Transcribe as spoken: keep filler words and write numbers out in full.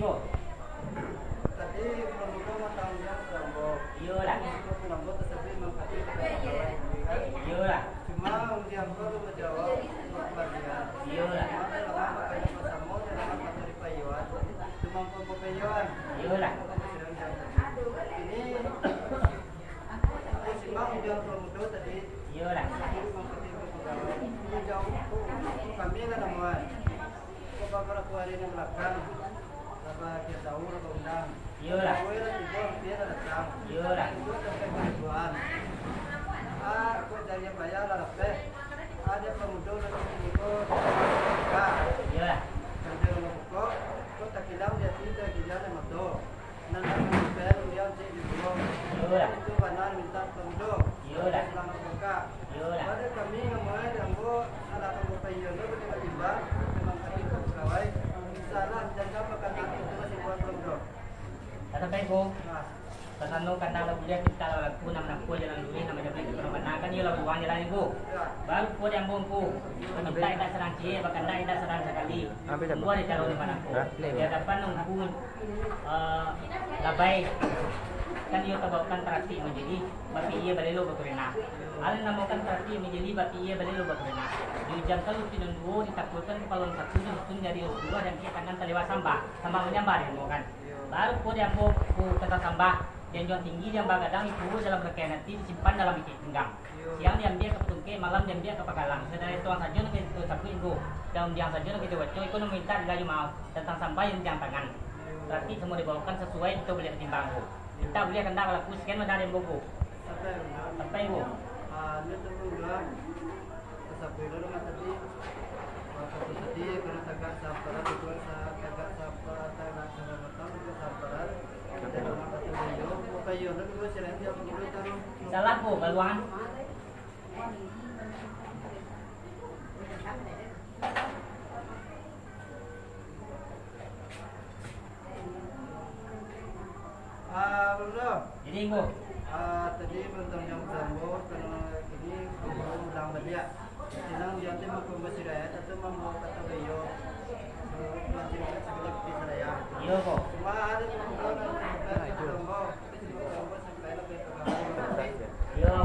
Tadi Pramuka mantang undiang ka ambo. Iyolah. Ambo tasabik mangkaji ka ambo. Iyolah. Cuma undiang ko alun manjawab pangkajian. Iyolah. Cuma dalam makanan basamo, dalam makanan di payuan. Cuma ambo payuan. Iyolah. Ini Simbang undiang Pramuka tadi. Iyolah. Tadi mangkaji ka ambo. Ini jauah. Kami lah namuan. Ko babarapo ari nan balakang, lah bakian tahu, lah baundang. Iyolah. Kue lah tibo, ampia lah datang. Iyolah. Tibo sampai ka tujuan. Ah, ko jariah payah lah rapeh. Ado pamudo lah sini ko, ka. Iyolah. Sampai lah buko, ko takilang di ati, takilang di mato. Nan lah mangupel undiang cek di buruang. Iyolah. Itu bana mintak pamudo. Iyolah. Selamat buka. Iyolah. Pado kami namuan di ambo, alah ka bapaiyo lo batimbang-timbang, memang kami ka pagawai. Salah jangka makanan itu masih buat pamudo. Katakan ko. Nah. Kasano kandang lah buliah, pintak lah balaku, nan manampuah jalan luruih, nan manjapuik ka bana, kan iyo lah urang jalan ko. Baru ko di ambo ko, bamintak indak sadang ciek, bakandak indak sadang sakali. Buah di caro di mano ko. Di adapan nunggu, eh, labai, kan iyo tabaokan taratik manjadi, bapikia balelo bakurena. Alun namokan taratik manjadi, bapikia balelo bakurena. Diujamkan lutuik nan duo, ditakuakan kapalo nan satu, disusun jari nan sabuah, diangkek tangan talewat sambah. Sambah manyambah di ambo kan. Baru ko di ambo ko ka tasambah, di anjuang tinggi, di ambo gadang, dikubua dalam rangkaian ati, disimpan dalam itik pinggang. Siang diambiak ka patungkek, malam diambiak ka pagalang. Sadari tuang sajo nan kito sabuik ko, dalam diang sajo nan kito baco, iko nan mintak dilayu maaf, tantang sambah nan diang tangan. Taratik samo dibaokan sasuai kito buliah batimbang ko. Mintak buliah kandak balaku, sakian bana di ambo ko. Sampai ko. Ah, ini tu dulu. Sabuik lo mah tadi. Wakatu tadi, karano tagak samparan, itu sa-, tagak sampa-, tagak samparan, itu samparan. Dan wakatu beliau, wakatu beliau, itu sirah dia, beliau taruh. Salah ko, kaluangan. Ah, Bro. Jadi, Ngku. Ah, tadi bantang yang Sambo, karena kini Sambo ulang baliak. Senang dia tu mambawa sirayat atau mambawa kata beliau. Mancirikan sebelah putih saraya. Iyo, Ngku. Cuma ada yang Sambo, Sambo sampai lebih ke kawan. Iyo.